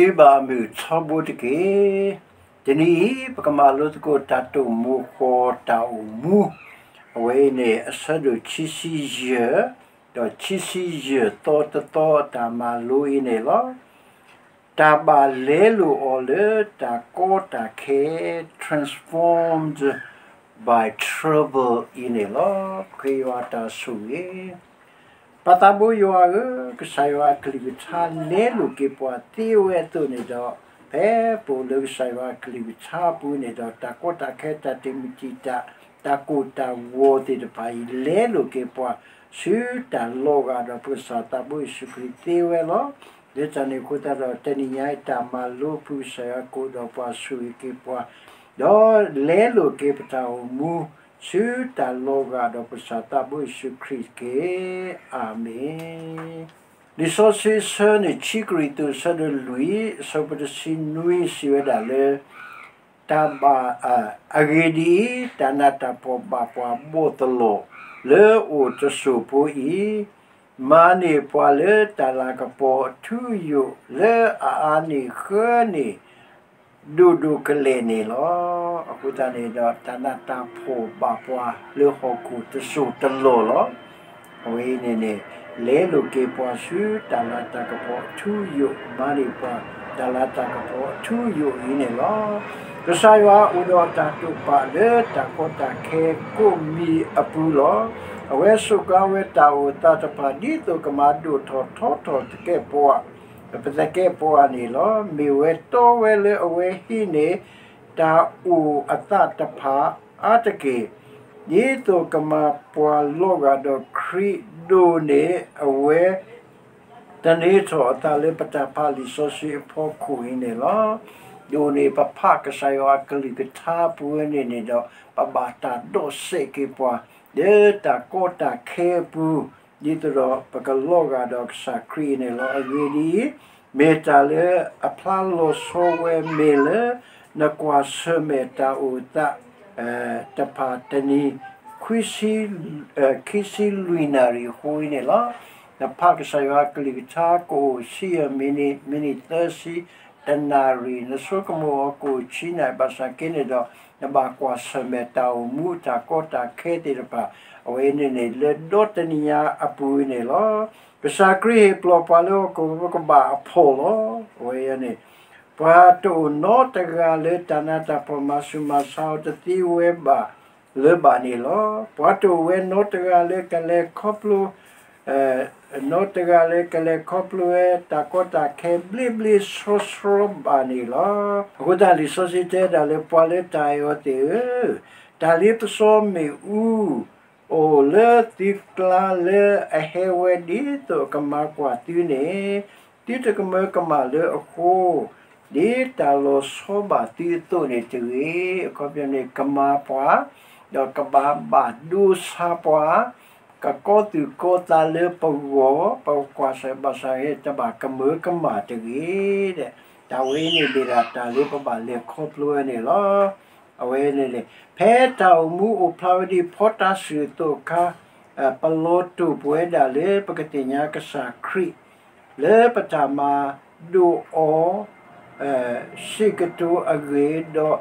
သုဘၣ်မုာ်ထီဘိတက့ၢ်. တနံၤအံၤ ပကမၤလိသကိးတၢ်တိာ်မိၤဃီၤတၢ်အိၣ်မူ, အဝဲအံၤန့ၣ် အဆၢဒိၣ်ခံဆံယဲၢ် ဒီးခံဆံယဲၢ်သီတသီအတၢ်မၤလိအံၤန့ၣ်လီၤ. တၢ်ဘၣ်လဲလိာ်အီၤလၢတၢ်ကီတၢ်ခဲ transformed by trouble အံၤန့ၣ်လီၤ. ပဃ့ယွၤတၢ်ဆိၣ်ဂ့ၤ ပၢ်သးဘိယွၤဧၢ, ကစၢ်ယွၤအကလုၢ်ကထါလဲလိာ်က့ၤပှၤ သ့ဝဲအသိးန့ၣ်ဒီး, ဖဲပအိၣ်လၢကစၢ်ယွၤအကလုၢ်ကထါအပူၤန့ၣ်ဒီး တၢ်ကီတၢ်ခဲ တၢ်တမုာ်တံာ်တာ် တၢ်ကိၢ်တၢ်ဂီၤသ့ၣ်တဖၣ်အံၤ လဲလိာ်က့ၤပှၤ ဆူတၢ်လီၤဂာ်ဒီးပကစၢ်သးဘိယ့ၣ်ၡူးခရံာ်သ့ဝဲလီၤ. လၢတၢ်န့ၣ်အဃိသတးဒီး တနံၤညါအံၤတၢ်မၤလိအပူၤ ကစၢ်ယွၤကအိၣ်ဒီးပှၤ ဆိၣ်ဂ့ၤက့ၤပှၤ ဒီးလဲလိာ်က့ၤပတၢ်အိၣ်မူ ဆူတၢ်လီၤဂာ်ဒီးပကစၢ်သးဘိယ့ၣ်ၡူးခရံာ်တက့ၢ်. အၤမ့ၣ်. လံာ်စီဆှံအဆၢန့ၣ် ခံကရံၣ်သူး အဆၢဒိၣ်လွံၢ် အဆၢဖိတဆံနွံ စံးဝဲဒၣ်လၢ တၢ်ဘၣ်, အဂ့ၢ်ဒ်အံၤ, တၢ်နးတၢ်ဖှီၣ်ဘၣ်ပှၤဘီၣ်သလီၤ လၢအအိၣ်တစိၢ်ဖိအံၤ, မၤန့ၢ်ပှၤလၢတၢ်လၤကပီၤအထူအယိာ် လၢအအါန့ၢ်ဃၢန့ၢ် ဒိၣ်ဒိၣ်ကလဲာ်န့ၣ်လီၤ. အဃိသတးန့ၣ်ဒီး တၢ်နးတၢ်ဖှီၣ်ဘၣ်ပှၤလၢဟီၣ်ခိၣ်တစိၢ်တလီၢ်လီၤ. အဝဲအံၤန့ၣ်န့ၣ် လဲလိာ်က့ၤပှၤဆူတၢ်လၤတၢ်ကပီၤအထူအယိာ်, မၤန့ၢ်ပှၤတၢ်လၤတၢ်ကပီၤအထူအယိာ်အံၤန့ၣ်လီၤ. ကစၢ်ယွၤအိၣ်ဒီးတၢ်တိာ်ပာ်လၢတၢ်ကီတၢ်ခဲကိးမံၤအပူၤလီၤ. အဝဲစူးကါဝဲတၢ်အိၣ်သးတဖၣ် ဒ်သိးကမၤဒိၣ်ထီၣ်ထီထီၣ်သကဲးပဝး ပသကဲးပဝးန့ၣ်လီၤ. မ့ၢ်ဝဲတီဝဲလၢအဝဲဟံးန့ၢ် တၢ်အိၣ်အသးတဖၣ်အါတက့ၢ်, ဒ်သိးကမၤပှၤလီၤဂာ်ဒီးခရံာ်ဒိၣ်န့ၢ်အဝဲ သန့ၤထီၣ်အသးလၢပတၢ်ဖးလံာ်စီဆှံအဖီခိၣ်အံၤန့ၣ်လီၤ. ဒိၣ်န့ၢ်ပဖးကစၢ်ယွၤအကလုၢ်ကထါအပူၤန့ၣ်န့ၣ်ဒီး ပဘၣ်တၢ်ဒိးစဲးက့ၤပှၤ လၢတၢ်ကီတၢ်ခဲအပူၤ ဒ်သိးဒီးပကလီၤဂာ်ဒီးကစၢ်ခရံာ်အံၤန့ၣ်လီၤ. အဂ့ၢ်ဒ်အံၤ, မ့ၢ်တၢ်လၢအဖျါလီၤဆီဝဲမ့ၢ်လၢ နကွၢ်ဆၢၣ်မဲာ်တၢ်အိၣ်သး တဖၣ်တနံၤ ခွံဆံ, ခံဆံလွံၢ်နၣ်ရံၣ်အဃိအံၤန့ၣ်လီၤ. နဖးကစၢ်ယွၤအကလုၢ်ကထါ ကအိၣ်ဆံယဲၢ်မံးနံး, မံးနံးသၢဆံ, တနၣ်ရံၣ်, နဆိကမိၣ်အီၤကအိၣ်ဆံနၣ်ရံၣ်, ဘၣ်ဆၣ်က့န့ၣ်ဒီး နဘၣ်ကွၢ်ဆၢၣ်မဲာ်တၢ်အိၣ်မူ တၢ်ကီတၢ်ခဲသ့ၣ်တဖၣ်, အဝဲန့ၣ်န့ၣ် လၢဒီတနံၤညါအပူၤန့ၣ်လီၤ. ကစၢ်ခရံာ်ဟ့ၣ်ပလီၢ်ပှၤလၢဟီၣ်ခိၣ်ကဘၣ်အဖှီၣ်လီၤ. အဝဲန့ၣ် ပှၤတအိၣ်နီတဂၤလၢတၢ်နးတၢ်ဖှီၣ် မၤဆူၣ်မၤဆါအီၤတသ့ဝဲဘၣ်လၢၤဘၣ်န့ၣ်လီၤ. ပှၤတအိၣ်ဝဲနီတဂၤလၢကလဲၤခီဖျိ နီတဂၤလၢကလဲၤခီဖျိဝဲ တၢ်ကီတၢ်ခဲဘျ့ဘျ့ဆှီဆှီဘၣ်န့ၣ်လီၤ. အဃိသတးလံာ်စီဆှံတဲဒၣ်လၢ ပှၤလၢတၢ်အဲၣ်အီၤသ့ၣ်ဧၢ, တၢ်လ့ပစီမ့ၣ်အူ အိၣ်လၢသုကျါလၢအဟဲဝဲဒ်သိးအကမၤကွၢ်သုန့ၣ်, သုတကမၢကမၣ်လၢအဃိ, ဒ်တၢ်လီၤဆီဘၣ်သုအသိးန့ၣ်တဂ့ၤ. အခီပညီန့ၣ် ကမၤပှၤ, ဒီးကဘၣ်ဘၣ်ဒိဆါပှၤ, ကကီသူၣ်ကီသးလၢပဂီၢ်, ပကွၢ်စၢၤဘၣ်စၢၤ တဘၣ်ကမၢကမၣ်တဂ့ၤ. တၢ်ဝဲအံၤန့ၣ်မ့ၢ်ဒၣ်တၢ်လၢပဘၣ်လဲၤခီဖျိဝဲန့ၣ်လီၤ. အဝဲန့ၣ်န့ၣ် ဖဲတၢ်အိၣ်မူအိၣ်ဖျါဝဲဒ်ဖီတၤစူၣ်အသိးအခါ, ပလီၤတိာ်ပဝဲဒၣ်လၢပကသ့ၣ်ညါကစၢ်ခရံာ် လၢပတၢ်မၤဒိၣ်အီၤ စ့ၢ်ကတိၤအဂ့ၢ် ဒီး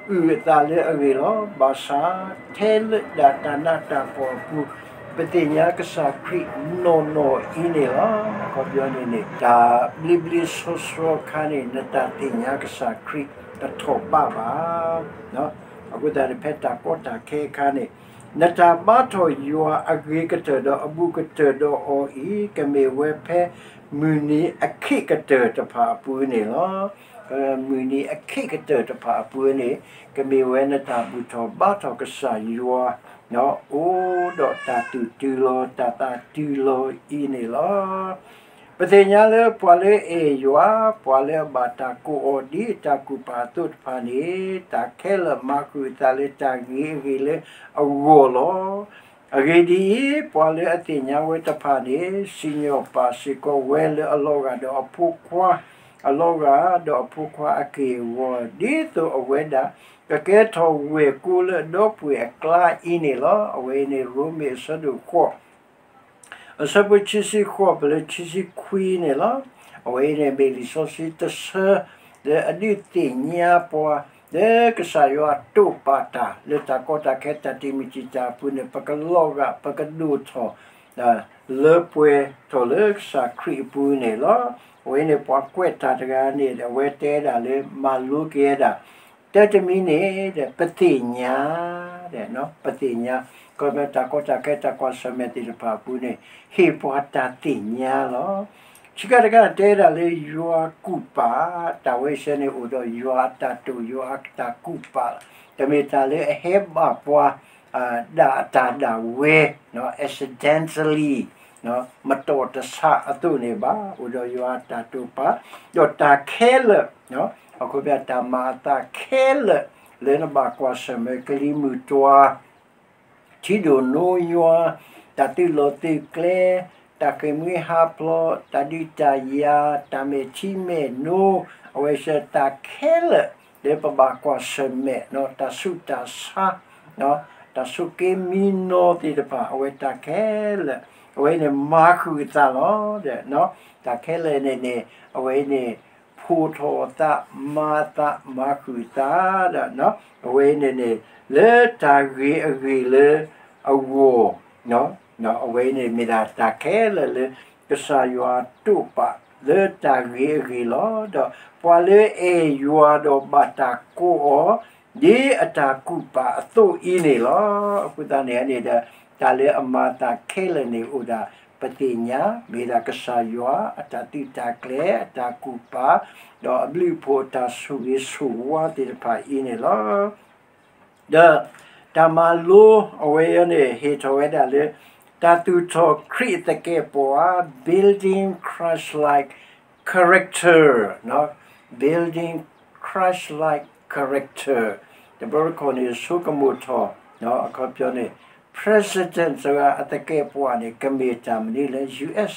အုၣ်အသးလၢအဂ့ၢ်လီၤ. ဘၣ်ဆၣ်ထဲလၢဒၣ်တၢ်နးတၢ်ဖှီၣ်အပူၤ ပသ့ၣ်ညါကစၢ်ခရံာ်နီၢ်နီၢ်အံၤန့ၣ်လီၤ. အခီပညီန့ၣ်န့ၣ် တၢ်ဘျ့ဘျ့ဆှီဆှီအခါန့ၣ် နတၢ်သ့ၣ်ညါကစၢ်ခရံာ်တထီၣ်ဘးဘၣ်. အဃိသတးန့ၣ် ဖဲတၢ်ကီတၢ်ခဲအခါန့ၣ် နတၢ်ဘါထီၣ်ယွၤအဂ့ၤကတၢၢ်ဒီးအဘူးကတၢၢ်ဒီးအီၤအံၤ ကမ့ၢ်ဝဲဖဲမုၢ်နံၤအခ့ၣ်ကတၢၢ်တဖၣ်အပူၤန့ၣ်လီၤ. မုၢ်နံၤအခ့ၣ်ကတၢၢ်တဖၣ်အပူၤန့ၣ် ကမ့ၢ်ဝဲနတၢ်ဘူၣ်ထီၣ်ဘါထီၣ်ကစၢ်ယွၤ အိၣ်ဒီးတၢ်သူၣ်တုၤလီၤ တၢ်သးတုၤလီၤအံၤန့ၣ်လီၤ. ပသ့ၣ်ညါလၢပှၤလၢအအဲၣ်ယွၤ, ပှၤလၢအဘၣ်တၢ်ကိးအီၤဒ်အတၢ်ကူၣ်ပာ်အသိးတဖၣ်န့ၣ် တၢ်ခဲလၢာ်မၤဃုာ်အသးလၢတၢ်ဂ့ၤအဂ့ၢ်လၢအဂီၢ်လီၤ. အဂ့ၢ်ဒ်အံၤ, ပှၤလၢအသ့ၣ်ညါဝဲတဖၣ်န့ၣ် စံၣ်ညီၣ်ပာ်စ့ၢ်ကီးဝဲလၢအလီၤဂာ်ဒီးအဖိခွါ, အလီၤဂာ်ဒီးအဖိခွါအက့ၢ်အဂီၤ ဒ်သိးအဝဲဒၣ် ကကဲထီၣ်ဝဲၢ်ကိလၢအဒီပုၢ်ဝဲၢ်အကျါအံၤန့ၣ်လီၤ. အဝဲအံၤန့ၣ် ရိမ့ၤအဆၢဒိၣ်ဃိး အဆၢဖိခံဆံဃိး ပလၢခံဆံခွံန့ၣ်လီၤ. အဝဲအံၤန့ၣ်မ့ၢ်လံာ်စီဆှံတဆၢ လၢအဒုးသ့ၣ်ညါပှၤ လၢကစၢ်ယွၤတိာ်ပာ်တၢ် လၢတၢ်ကီတၢ်ခဲတၢ်တံာ်မုၢ်တံာ်တာ်အပူၤန့ၣ် ပကလီၤဂာ် ပကဒိၣ်ထီၣ် လၢပှဲၤထီၣ်လၢကစၢ်ခရံာ်အပူၤန့ၣ်လီၤ. အဝဲန့ၣ်ပှၤကွဲးတၢ်တဂၤန့ၣ် အဝဲတဲဒၣ်လၢမၤလိက့ၤဝဲဒၣ် တၢ်တမံၤန့ၣ် ပသ့ၣ်ညါ ပသ့ၣ်ညါ ကီၢ်ပတၢ်ကီတၢ်ခဲတၢ်ကွၢ်ဆၢၣ်မဲာ်သ့ၣ်တဖၣ်အပူၤန့ၣ် ဟ့ၣ်ပှၤတၢ်သ့ၣ်ညါလီၤ. ဆံးခါတခါတဲဒၣ်လၢယွၤကူၣ်ပာ် တၢ်ဝဲဆဲန့ၣ်အိၣ်ဒီးယွၤအတၢ်တိာ် ယွၤအတၢ်ကူၣ်ပာ် တမ့ၢ်တၢ်လၢအဟဲဘၣ်ပှၤ ဒၣ်အတၢ်ဒၣ်ဝဲ accidentally မတီၢ်တဆးအသိးန့ၣ်ဘၣ်. အိၣ်ဒီးယွၤအတၢ်တိာ်ပာ် ဒီးတၢ်ခဲလၢာ် အခီပညီတၢ်မၤအသးခဲလၢာ် လၢနဘၣ်ကွၢ်ဆၢၣ်မဲာ်ကလံၤမုၢ်တွၤ ထံဒိၣ်နိယွၤ, တၢ်သုးလီၢ်သုးကျဲ, တၢ်ဃ့ၢ်မှံဟးဖျိး, တၢ်ဒုးတၢ်ယၤ, တၢ်မဲာ်ထံမဲာ်နိ, အဝဲစဲတၢ်ခဲလၢာ် လၢပဘၣ်ကွၢ်ဆၢၣ်မဲာ် တၢ်ဆူးတၢ်ဆါ, တၢ်ဆိးက့မံနီၤသ့ၣ်တဖၣ် အဝဲတၢ်ခဲလၢာ် အဝဲန့ၣ်မၤဃုာ်အသးလီၤ. တၢ်ခဲလၢာ်န့ၣ်န့ၣ် အဝဲန့ၣ် ဖိးထီၣ်အသး မၤအသး မၤဃုာ်အသး အဝဲန့ၣ်န့ၣ် လၢတၢ်ဂ့ၤအဂ့ၢ်လၢအဂီၢ် အဝဲန့ၣ်မ့ၢ်ဒၣ်တၢ်ခဲလၢာ်လၢ ကစၢ်ယွၤတိာ်ပာ် လၢတၢ်ဂ့ၤအဂ့ၢ်လီၤ. ဒီးပှၤလၢအဲၣ်ယွၤဒီးဘၣ်တၢ်ကိးအီၤ ဒ်အတၢ်ကူၣ်ပာ်အသိးအံၤန့ၣ်လီၤ. အဃိသတးန့ၣ်န့ၣ်ဒီး တၢ်လၢအမၤအသးခဲလၢာ်န့ၣ်အိၣ်ဒၣ် ပသ့ၣ်ညါ မ့ၢ်ဒၣ်ကစၢ်ယွၤအတၢ်သုးတၢ်ကျဲၤ အတၢ်ကူၣ်ပာ် ဒီးအဘျုးအဖှိၣ်အတၢ်ဆိၣ်ဂ့ၤဆိၣ်ဝါသ့ၣ်တဖၣ်အံၤန့ၣ်လီၤ. ဒီးတၢ်မၤလိအဝဲအံၤန့ၣ် ဟ့ၣ်ထီၣ်ဝဲဒၣ်လၢ တၢ်သူၣ်ထီၣ်ခရံာ်အသကဲးပဝး building Christ-like character, building Christ-like character တဘျီတခီၣ်န့ၣ် ဆိကမိၣ်ထီၣ် အခီပညီန့ၣ် president တဂၤအသကဲးပဝးန့ၣ် ကမ့ၢ်တၢ်မနုၤလဲၣ် U S,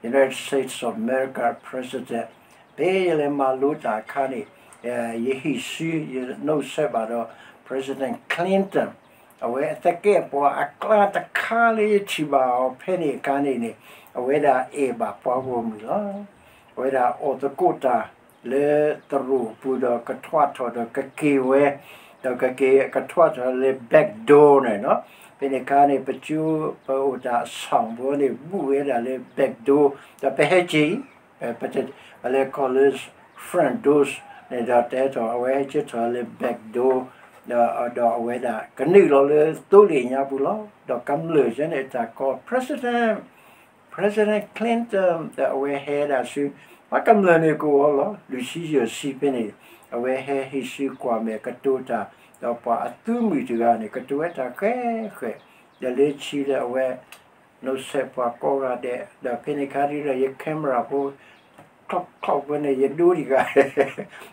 United States of America president ဖဲယလဲၤမၤလိတၢ်အခါန့ၣ် ယဟံးစု ယနီၣ်ဆဲးဘၣ်ဒီး President Clinton အဝဲအသကဲးပဝးအကျါတခါလၢယထံၣ်ဘၣ်အီၤဖဲန့ၣ်အခါန့ၣ်န့ၣ် အဝဲဒၣ်အဲၣ်ဘၣ်ပှၤဂီၢ်မုၢ်လီၤ. အဝဲဒၣ်အီၣ်သကိးတၢ်လၢသရိာ်အပူၤဒီးကထွးထီၣ်ဒီးကက့ၤဝဲ ဒီးကက့ၤကထွးထီၣ်လၢ back door န့ၣ်လီၤ. ဖဲန့ၣ်အခါန့ၣ် ပကၠိပအိၣ်တၢ်အဆောင်ဘိန့ၣ် ဘူးဝဲဒၣ်လၢ back door ဒီးပဟဲက့ၤ ပလဲၤခီၣ်လၢ front doors န့ၣ်ဒီးတဲထီၣ် အဝဲဟဲက့ၤထီၣ်လၢ back door ဒီးအဝဲဒၣ်ကနုာ်လီၤလၢသိလ့ၣ်ညါပူၤလီၤ. ဒီးကမျၢၢ်ယဲန့ၣ်တၢ်ကီ president, President Clinton ဒီးအဝဲဟဲဒၣ်ဆူ ပှၤကမျၢၢ်န့ၣ်ကအိၣ်လီၤ လွံၢ်ဆံယဲၢ်ဆံဖဲန့ၣ် အဝဲဟဲဟံးစုကွၢ်မဲာ်ကတိၤတၢ် ဒီးပှၤအသုးမုၢ်တဂၤန့ၣ် ကတိၤဝဲတၢ်ဃဲးဃဲး ဒီးလၢခံဒီးအဝဲ နီၣ်ဆဲးပှၤကိးဂၤဒဲး ဒီးဖဲန့ၣ်ခါဒ်ဒီးယ camera ဖိ close close ဖိန့ၣ် ယဒိဒံးဂၤ ဒီးလၢခံ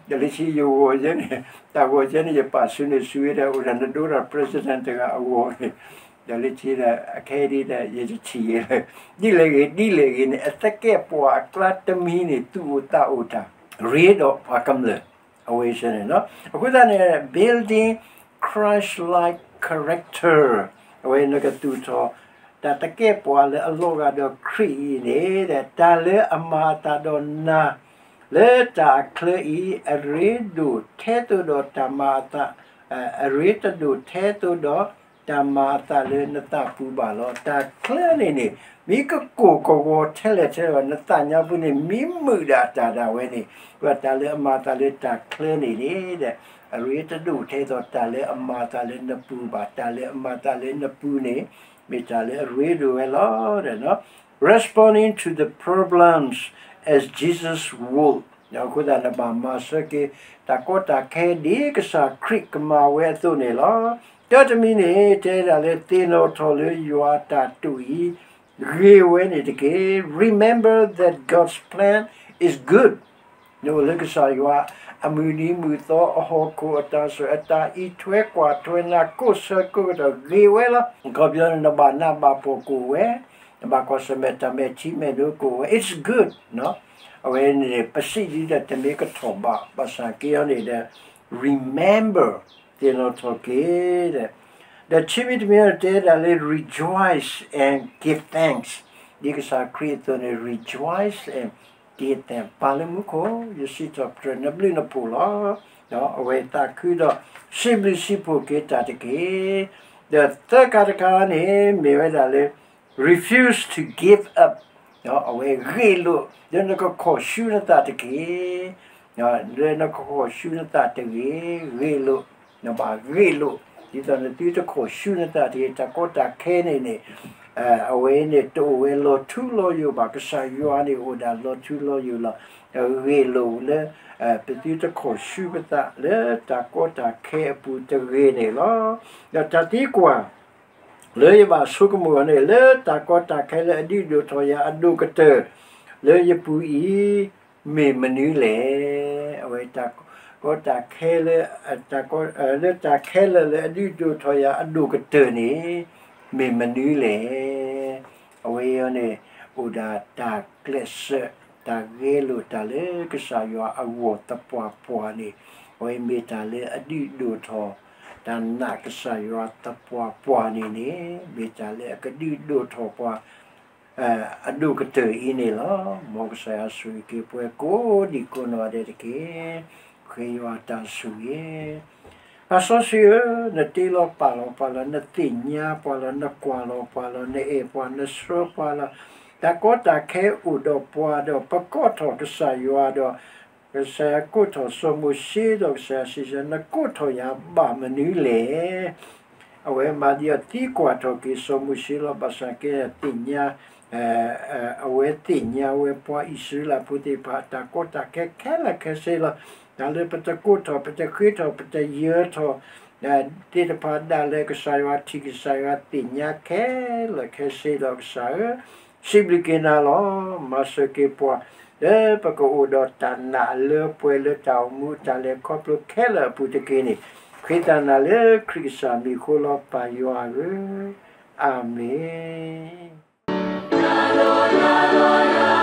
ယဂီၤယဲန့ၣ် တၢ်ဂီၤယဲန့ၣ် ယပာ်ဆူန့ၣ်ဆူဝဲဒီး အိၣ်ဒီးနဒိဒီး president တဂၤအဂီၤန့ၣ် ဒီးလၢခံဒီး အခဲအံၤဒ်ဒီး ယတထံၣ်ယဲ ဒ်လဲၣ်ဂ့ၤ ဒ်လဲၣ်ဂ့ၤန့ၣ် အသကဲးပဝးအကျါတမံၤန့ၣ် သူၣ်အိၣ်သးအိၣ်တၢ် ရ့ဒီးပှၤကမျၢၢ် အဝဲစဲန့ၣ်လီၤ. အဃိသတးန့ၣ် building Christ-like character အဝဲနကသူၣ်ထီၣ် တၢ်သကဲးပဝးလၢအလီၤဂာ်ဒီးခရံာ်အံၤန့ၣ် တၢ်လၢအမၤအသးဒီးနၤ လၢတၢ်အချၢအံၤ အရ့ဒိၣ်ထဲသိးဒီးတၢ်မၤအသး အရ့တဒိၣ်ထဲသိးဒီး တၢ်မၤအသးလၢနသးပူၤဘၣ်လီၤ. တၢ်ချၢန့ၣ်န့ၣ် မ့ၢ်ကကိၢ်ကဂီၤထဲလဲၣ်ထဲလဲၣ် နသးညါပူၤန့ၣ် မ့ၢ်မုာ်ဒၣ်တၢ်ဒၣ်ဝဲန့ၣ် တၢ်လၢအမၤအသးလၢတၢ်ချၢန့ၣ်န့ၣ် အရ့တဒိၣ်ထဲသိးတၢ်လၢအမၤအသးလၢနပူၤဘၣ်. တၢ်လၢအမၤအသးလၢနပူၤန့ၣ် မ့ၢ်တၢ်လၢအရ့ဒိၣ်ဝဲလီၤ. Responding to the problems as Jesus would အဃိသတး နဘၣ်မၤဆၢက့ၤ တၢ်ကီတၢ်ခဲဒ်ကစၢ်ခရံာ်ကမၤဝဲအသိးန့ၣ်လီၤ. တၢ်တမံၤန့ၣ် တဲဒၣ်လၢသ့ၣ်နီၣ်ထီၣ်လၢယွၤအတၢ်တိာ်အံၤ ဂ့ၤဝဲန့ၣ်တက့ၢ်. Remember that God's plan is good. နအိၣ်လၢကစၢ်ယွၤ အမုၢ်နံၤမုၢ်သီ အဟီၣ်ခိၣ်အတၢ်ဆိၣ်အတၢ်အံး ထွဲကွၢ်ထွဲနၤ ကိးဆၢကိးကတီၢ် ဂ့ၤဝဲလီၤ. အခီပညီန့ၣ် နဘၣ်နးဘၣ်ဖှီၣ်ကအိၣ်ဝဲ, နဘၣ်ကွၢ်ဆၢၣ်မဲာ်တၢ်မဲာ်ထံမဲာ်နိကအိၣ်ဝဲ it's good အဝဲန့ၣ် ပစံးဒ်ဒီးတမ့ၢ်ကထီၣ်ဘး ဘၣ်ဆၣ်က့အီၤန့ၣ်ဒီး remember သ့ၣ်နီၣ်ထီၣ်က့ၤ ဒီးခံမံၤတမံၤန့ၣ် တဲဒၣ်လၢ rejoice and give thanks ဒ်ကစၢ်ခရံာ်အသိးန့ၣ် rejoice and ဒ်သိးပာ်လၢမူခိၣ်, ယစံးထီၣ်ပတြၢၤနဘျုးနဖှိၣ်လီၤ. ဒီးအဝဲသးခုဒီး စံးဘျုးစံးဖှိၣ်က့ၤတၢ်တက့ၢ်. ဒီးသၢခါတခါန့ၣ် မ့ၢ်ဝဲဒၣ်လၢ refuse to give up, အဝဲဂ့ၢ်လိာ် လၢနကခိၣ်ဆူနသးတက့ၢ်. လၢနကခိၣ်ဆူနသးတဂ့ၤ, ဂ့ၢ်လိာ်, နဘၣ်ဂ့ၢ်လိာ်, ဒ်သိးနသုတခိၣ်ဆူနသးတဂ့ၤ. တၢ်ကီတၢ်ခဲန့ၣ်န့ၣ် အဝဲန့ၣ်တအိၣ်ဝဲလီၤထူလီၤယိာ်ဘၣ်. ကစၢ်ယွၤန့ၣ်အိၣ်ဒၣ်လီၤထူလီၤယိာ်လီၤ. ဂ့ၢ်လိာ်လၢ ပသုတခိၣ်ဆူပသးလၢတၢ်ကီတၢ်ခဲအပူၤတဂ့ၤန့ၣ်လီၤ. ဒီးတၢ်သံကွၢ် လၢယဘၣ်ဆိကမိၣ်အီၤန့ၣ် လၢတၢ်ကီတၢ်ခဲလၢအဒုးဒိၣ်ထီၣ်ယၤအဒိၣ်ကတၢၢ် လၢယပူၤအံၤ မ့ၢ်မနုၤလဲၣ်. အဝဲတၢ်ကီတၢ်ခဲလၢ တၢ်ကီ လၢတၢ်ခဲလၢာ်လၢအဒုးဒိၣ်ထီၣ်ယၤအဒိၣ်ကတၢၢ်န့ၣ် မ့ၢ်မနုၤလဲၣ်. အဝဲအံၤန့ၣ် အိၣ်ဒၣ်တၢ်ကျဲးစၢး တၢ်ဂဲၤလိာ်တၢ်လၢကစၢ်ယွၤအဂီၢ်သပှၢ်ပှၢ်န့ၣ် အဝဲမ့ၢ်တၢ်လၢအဒုးဒိၣ်ထီၣ် တၢ်နာ်ကစၢ်ယွၤသပှၢ်ပှၢ်န့ၣ်န့ၣ် မ့ၢ်တၢ်လၢအကဒုးဒိၣ်ထီၣ်ပှၤ အဒိၣ်ကတၢၢ်အံၤန့ၣ်လီၤ. မ်ကစၢ်ယွၤဆိၣ်ဂ့ၤက့ၤပှၤကိးဒံးကိးနီၢ်ဒဲးတက့ၢ်. ဃ့ယွၤတၢ်ဆိၣ်ဂ့ၤ သးစီဆှံဧၢ, နတ့လီၤပာ်လီၤပှၤလီၤ, နသ့ၣ်ညါပှၤလီၤ, နကွၢ်လီၤပှၤလီၤ, နအဲၣ်ပှၤ, နဆှၢပှၤလီၤ. တၢ်ကီတၢ်ခဲအိၣ်ဒီးပှၤဒီး ပကိးထီၣ်ကစၢ်ယွၤဒီး ကစၢ်ယွၤကိးထီၣ်စီၤမိၤၡ့ဒီးကစၢ်ယွၤစံးဆၢ နကိးထီၣ်ယၤဘၣ်မနုၤလဲၣ်. အဝဲမၤဒ်အီၤသံကွၢ်ထီၣ်က့ၤစီၤမိၤၡ့လီၤ. ဘၣ်ဆၣ်က့ သ့ၣ်ညါ အဝဲသ့ၣ်ညါဝဲပှၤအံၣ်စရ့လးဖိသ့ၣ်တဖၣ် တၢ်ကီတၢ်ခဲခဲလၢာ်ခဲဆ့လီၤ. တၢ်လၢပတကိးထီၣ် ပတဃ့ထီၣ် ပတယၢၤထီၣ် သ့ၣ်တဖၣ်ဒၣ်လဲာ် ကစၢ်ယွၤထံၣ် ကစၢ်ယွၤသ့ၣ်ညါခဲလၢာ်ခဲဆ့ဒီးကစၢ်ဧၢ, စံးဘျုးက့ၤနၤလီၤ. မၤစၢၤက့ၤပှၤ လၢပကအိၣ်ဒီးတၢ်နာ်လၢပှဲၤလၢတၢ်အိၣ်မူတၢ်လဲၤခီဖျိခဲလၢာ်အပူၤတက့ၢ်န့ၣ်, ဃ့တၢ်နာ်လၢခရံာ်ကစၢ်မံၤအဃိလီၤ ပၢ်ယွၤဧၢ, အၤမ့ၣ်.